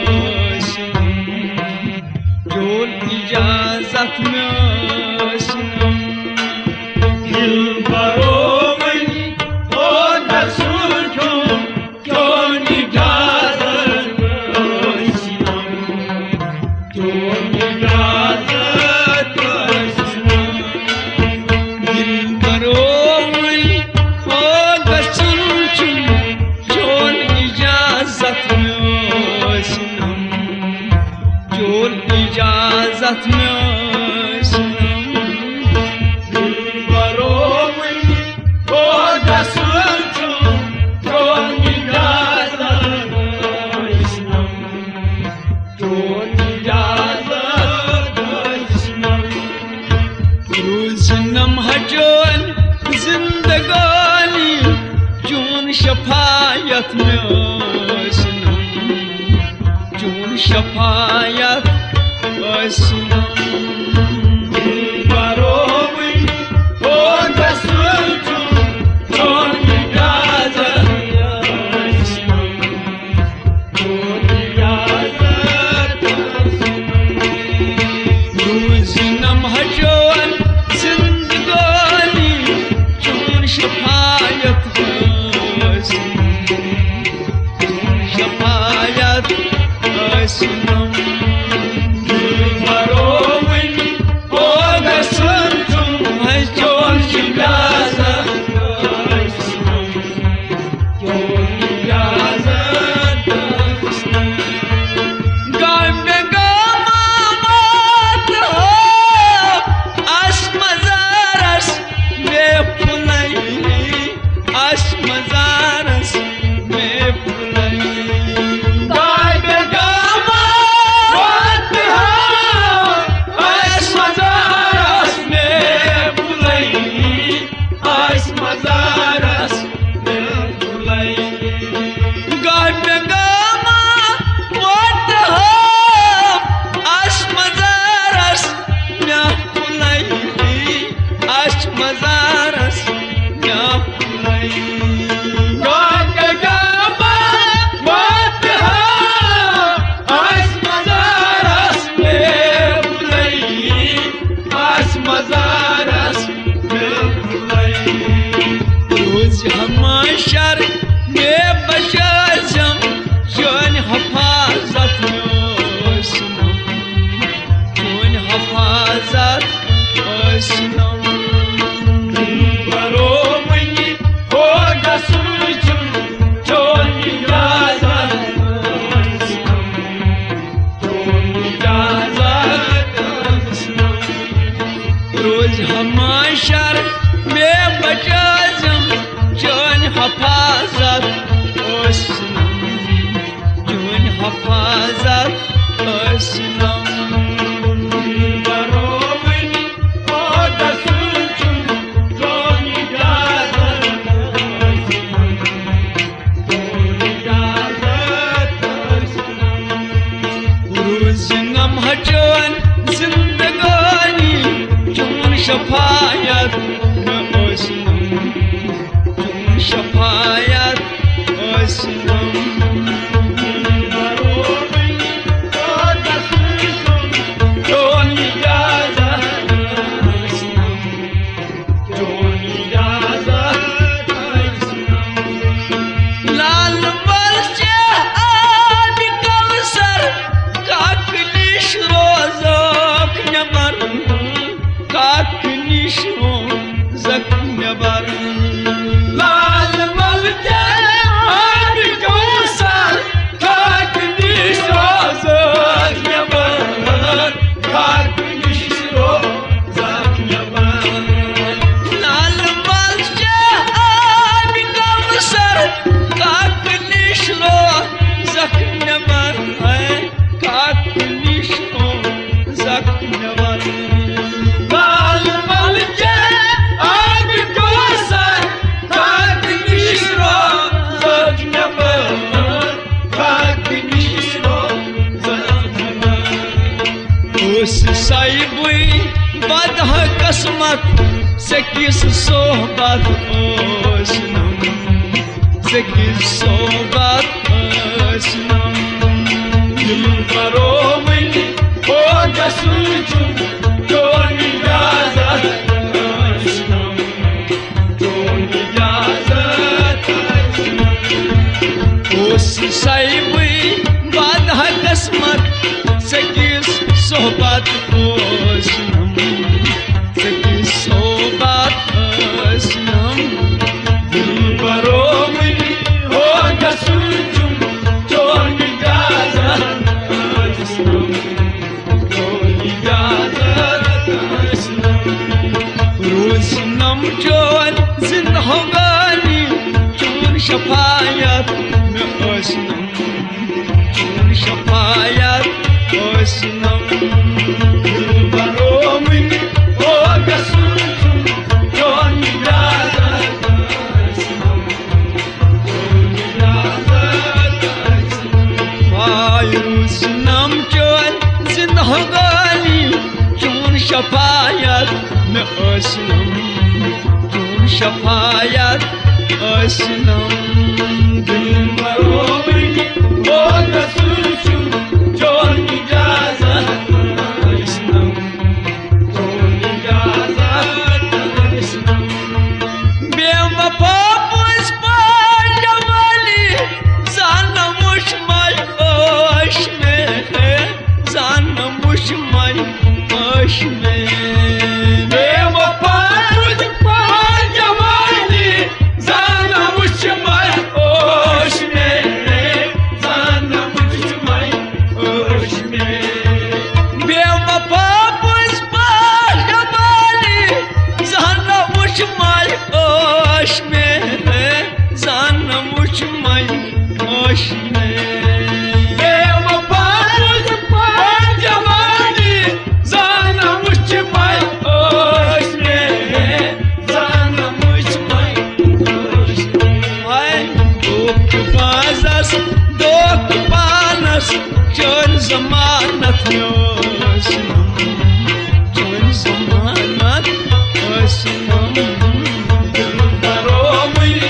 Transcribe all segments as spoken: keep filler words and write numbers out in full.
ٲسِنَم، چون اجازت مےٚ ٲسِنَم۔ دلبرو وۄنۍ کوٗتاہ سوٗنٛچُم، چون اجازت ٲسِنَم، چون اجازت ٲسِنَم۔ دلبرو وۄنۍ کوٗتاہ سوٗنٛچُم، چون اجازت مےٚ ٲسِنَم، چون اجازت مےٚ ٲسِنَم۔ دلبرو وۄنۍ کوٗتاہ سوٗنٛچُم، چون اجازت ٲسِنَم، چون اجازت ٲسِنَم۔ روٗزِنَم ہا چون زندگانی، چون شفاعت مےٚ ٲسِنَم، چون شفاعت ٲسِنَم۔ دلبرو وۄنۍ کوٗتاہ سوٗنٛچُم، چون اجازت ٲسِنَم، چون اجازت ٲسِنَم۔ روٗزِنَم ہا چون زندگانی، چون شفاعت ٲسِنَم، چون شفاعت ٲسِنَم۔ دلبرو وۄنۍ کوٗتاہ سوٗنٛچُم، چون اجازت ٲسِنَم، چون اجازت ٲسِنَم۔ گامہِ گامہٕ واتہٕ ہا آسہٕ مزارس محفلے، آسہٕ مزارس محفلے۔ گامہِ گامہٕ واتہٕ ہا آسہٕ مزارس محفلے، آسہٕ مزارس محفلے۔ گامہِ گامہٕ واتہٕ ہا آسہٕ مزارس محفلے، آسہٕ مزارس محفلے۔ گامہِ گامہٕ واتہٕ ہا آسہٕ مزارس محفلے، آسہٕ مزارس محفلے۔ روزِ ہا محشر مےٚ بچٲیزٮ۪م، چٲنۍ حفاظت مےٚ ٲسِنَم، چٲنۍ حفاظت ٲسِنَم۔ دلبرو وۄنۍ کوٗتاہ سوٗنٛچُم، چون اجازت ٲسِنَم، چون اجازت ٲسِنَم۔ روزِ ہا محشر مےٚ بچٲیزٮ۪م، چٲنۍ حفاظت ٲسِنَم، چٲنۍ حفاظت ٲسِنَم۔ دلبرو وۄنۍ کوٗتاہ سوٗنٛچُم، چون اجازت ٲسِنَم، چون اجازت ٲسِنَم۔ روٗزِنَم ہا چٲنۍ زندگانی، چون شفاعت مےٚ ٲسِنَم، چون شفاعت ٲسِنَم۔ چون اجازت ٲسِنَم، چون اجازت ٲسِنَم۔ لال مرچہ آبِ کوثر، کاکہٕ نِش روزکھ نٮ۪بر، کاکہٕ نِش روزکھ نٮ۪بر۔ لال مرچہ آبِ کوثر، کاکہٕ نِش روزکھ نٮ۪بر، کاکہٕ نِش روزکھ نٮ۪بر۔ لال مرچہ آبِ کوثر، کاکہٕ نِش روزکھ نٮ۪بر، ہے، کاکہٕ نِش روزکھ نٮ۪بر۔ لال مرچہ آبِ کوثر، کاکہٕ نِش روزکھ نٮ۪بر، کاکہٕ نِش روزکھ نٮ۪بر۔ اوس صاحبٕے بدہٕ قسمت، ژےٚ کِژھ صحبت ٲسنم، ژےٚ کِژھ صحبت ٲسنم۔ دلبرو وۄنۍ ہو گژھُن چھُم، چون اجازت ٲسِنم، چون اجازت ٲسِنم۔ اوس سایبٕے بدحقس منٛز، ژےٚ کِژھ صحبت ٲسِنم، ژےٚ کِژھ صحبت ٲسِنم۔ دلبرو وۄنۍ ہو گژھُن چھُم، چون اجازت ٲسِنم، چون اجازت ٲسِنم۔ روٗزِنم چون زندگٲنی، چون شفایت مےٚ ٲسِنم، چون شفایت ٲسِنم۔ دلبرو وۄنۍ ہو گژھُن چھُم، چون اجازت ٲسِنم۔ آے روٗزِنم چٲنۍ زندگٲنی، چون شفایت مےٚ ٲسِنم، چون شفایت ٲسِنم۔ دلبرو وۄنۍ ہو گژھُن چھُم، چون اجازت ٲسِنم۔ بے وفا پوٚز پٲٹھۍ جوانی، زانہٕ وُچھ مےٚ ٲش مےٚ، زانہٕ وُچھ مےٚ ٲش مےٚ۔ بے وفا پوٚز پٲٹھۍ جوانی، زانہٕ وُچھ مےٚ ٲش مےٚ، زانہٕ وُچھ مےٚ ٲش مےٚ۔ بے وفا پوٚز پٲٹھۍ جوانی، زانہٕ وُچھ مےٚ ٲش مےٚ، زانہٕ وُچھ مےٚ ٲش مےٚ۔ بے وفا پوٚز پٲٹھۍ جوانی، زانہٕ وُچھ مےٚ ٲش مےٚ، زانہٕ وُچھ مےٚ ٲش مےٚ۔ ہاے، دھوکہٕ بازس، دھوکہٕ پانس، چٲنۍ ضمانت مےٚ ٲسِنم، چٲنۍ ضمانت ٲسِنم۔ دلبرو وۄنۍ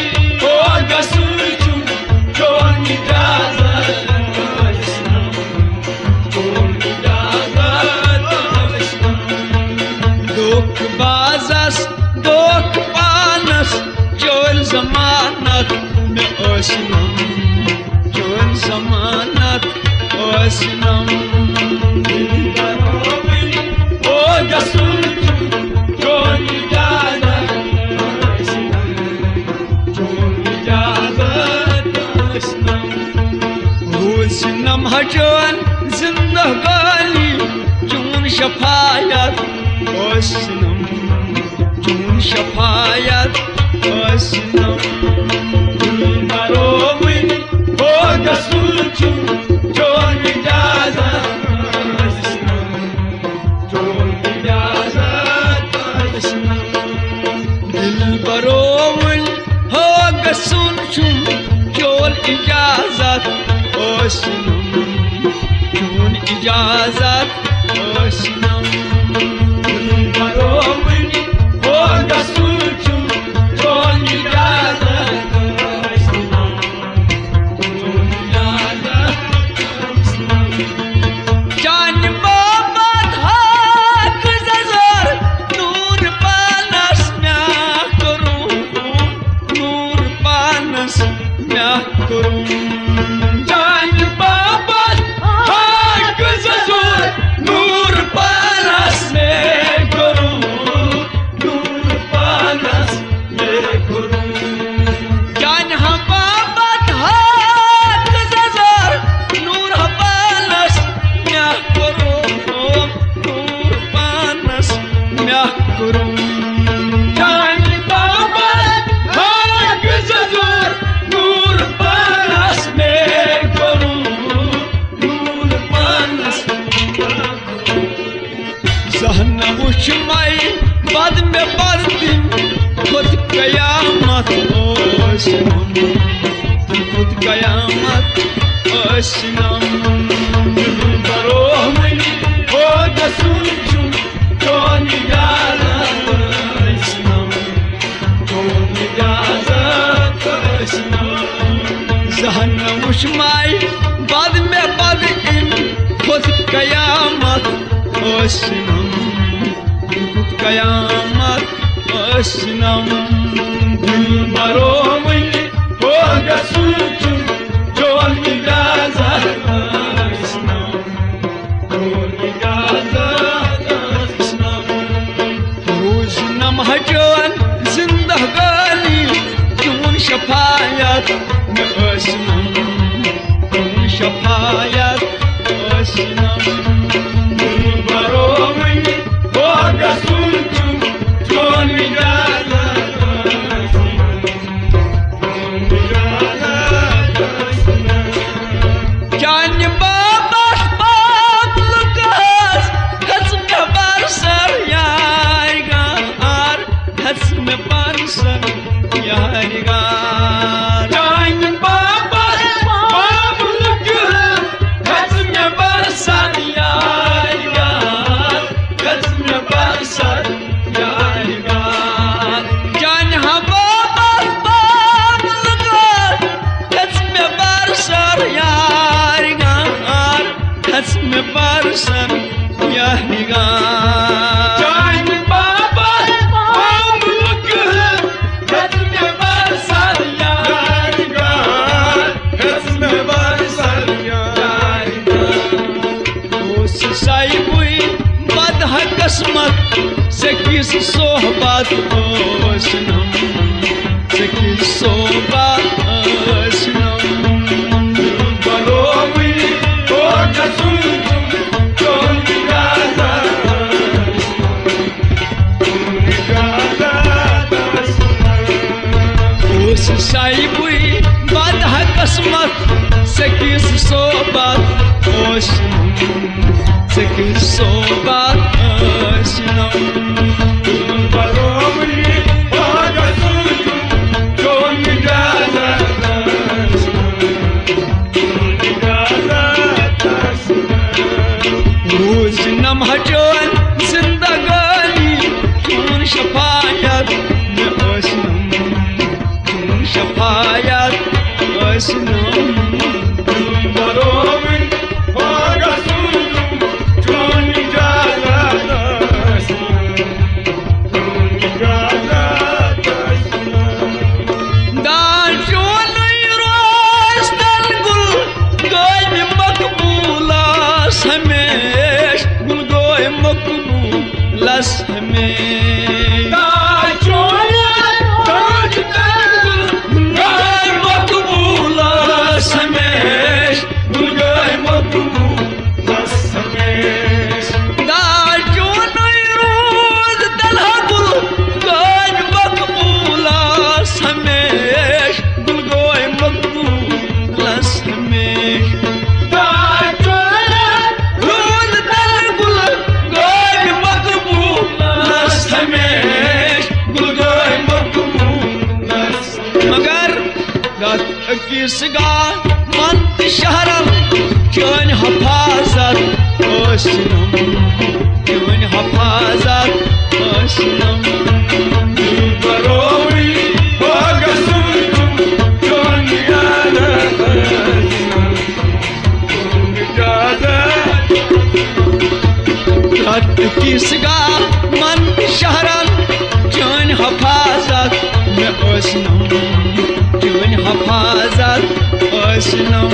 ہو گژھُن چھُم، چون اجازت ٲسِنم، چون اجازت ٲسِنم۔ دھوکہٕ بازس، دھوکہٕ پانس، چٲنۍ ضمانت مےٚ ٲسِنم، چٲنۍ ضمانت ٲسِنم۔ دلبرو وۄنۍ ہو گژھُن چھُم، چون اجازت ٲسِنم، چون اجازت ٲسِنم۔ روٗزِنم ہا چٲنۍ زندگٲنی، چون شفایت ٲسِنم، چون شفایت ٲسِنم۔ دلبرو وۄنۍ ہو گژھُن چھُم، چون اجازت ٲسِنم، چون اجازت ٲسِنم۔ دلبرو وۄنۍ ہو گژھُن چھُم، چون اجازت ٲسِنم، چون اجازت ٲسِنم۔ دلبرو وۄنۍ ہو گژھُن چھُم، چون اجازت ٲسِنم، چون اجازت ٲسِنم۔ چانہِ باپتھ ہاکھ زَزور، نوٗر پانَس مےٚ کوٚرُم، نوٗر پانَس مےٚ کوٚرُم۔ چانہِ باپتھ ہاکھ زَزور، نوٗر پانَس مےٚ کوٚرُم، نوٗر پانَس مےٚ کوٚرُم۔ چانہِ ہا باپتھ ہاکھ زَزور، نوٗر ہا پانَس مےٚ کوٚرُم، نوٗر پانَس مےٚ کوٚرُم۔ چانہِ باپتھ ہاکھ زَزور، نوٗر پانَس مےٚ کوٚرُم، نوٗر پانَس۔ زانہٕ وُچھ مےٚ بد مےٚ بد دِن، خود قیامت ٲسِنم، خود قیامت ٲسِنم۔ دلبرو وۄنۍ ہو گژھُن چھُم، چون اجازت ٲسِنم، چون اجازت ٲسِنم۔ زانہٕ وُچھ مےٚ بد مےٚ بد دِن، ٲسِنَم، دُکُت قیامت ٲسِنَم، دِل برووٕنۍ ہو گژھُن چھُم، چون اجازت ٲسِنَم، چون اجازت ٲسِنَم۔ روزنم ہٹیون زندگانی، چون شفاعت مےٚ ٲسِنَم، چون شفاعت ٲسِنَم۔ برووٕنۍ ہو گژھُن چھُم، چون اجازت ٲسِنَم۔ چانہِ باپتھ پاپ لُکس، ہیٚژ مےٚ برسر یارِ گار، ہیٚژ مےٚ برسر یارِ گار۔ چانہِ باپتھ پاپ لُکس، ہیٚژ مےٚ برسر یارِ گار، ہیٚژ مےٚ برسر یارِ گار۔ چانہِ ہا باپتھ پاپ لُکس، ہیٚژ مےٚ برسر یارِ گار، ہیٚژ مےٚ برسر یارِ گار۔ چانہِ باپتھ پاپ لُکس، ہیٚژ مےٚ برسر یارِ گار، ہیٚژ مےٚ برسر یارِ گار۔ اوس سایبٕے بدہ قسمت، ژےٚ کِژھ صحبت ٲسنم، ژےٚ کِژھ صحبت ٲسنم۔ برووٕنۍ ہو گژھُن چھُم، چون اجازت ٲسنم، چون اجازت ٲسنم۔ اوس سایبٕے بدہ قسمت، ژےٚ کِژھ صحبت ٲسنم، ژےٚ کِژھ صحبت ٲسنم۔ برووٕنۍ ہو گژھُن چھُم، چون اجازت ٲسنم، چون اجازت ٲسنم۔ روزنم ہٹیون زندگانی، چون شفاعت مےٚ ٲسنم، چون شفاعت ٲسنم۔ برووٕنۍ ہو گژھُن چھُم، چون اجازت ٲسنم، چون اجازت ٲسنم۔ داجونُے روز تن گُل گٲمہِ مقبوٗلس ہمیش، گُل گٲمہِ مقبوٗلس ہمیش۔ داجونُے روز تن گُل گٲمہِ مقبوٗلس ہمیش، گُل گٲمہِ مقبوٗلس ہمیش۔ داجونُے روز تن گُل گٲمہِ مقبوٗلس ہمیش، گُل گٲمہِ مقبوٗلس ہمیش۔ داجونُے روز تن گُل گٲمہِ مقبوٗلس ہمیش، گُل گٲمہِ مقبوٗلس۔ مگر راتھ أکِس گاہ من تہٕ شہرن چٲنۍ حفاظت ٲسِنم، چٲنۍ حفاظت ٲسِنم۔ برووٕنۍ ہو گژھُن چھُم، چون اجازت ٲسِنم، چون اجازت۔ راتھ أکِس گاہ من تہٕ شہرن چٲنۍ حفاظت مےٚ ٲسِنم، چٲنۍ حفاظت ٲسِنم۔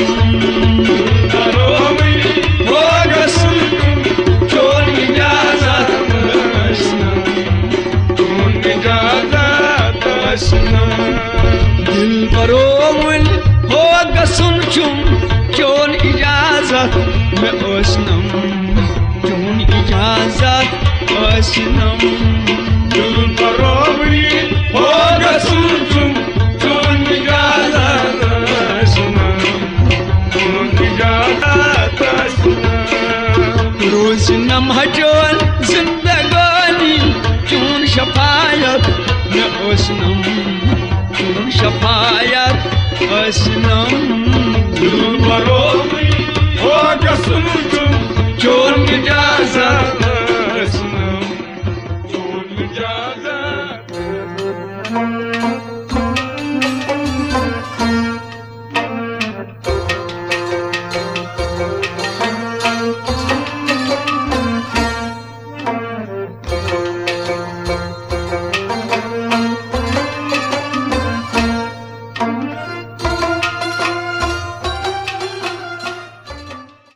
برووٕنۍ ہو گژھُن چھُم، چون اجازت ٲسِنم، چون اجازت ٲسِنم۔ دِل برووٕنۍ ہو گژھُن چھُم، چون اجازت مےٚ ٲسِنم، چون اجازت ٲسِنم۔ دِل برووٕنۍ ہو گژھُن چھُم، چون اجازت ٲسِنم، چون اجازت ٲسِنم۔ روزنم ہٹیون زندگانی، چون شفاعت مےٚ ٲسِنم، چون شفاعت ٲسِنم۔ دِل برووٕنۍ ہو گژھُن چھُم، چون اجازت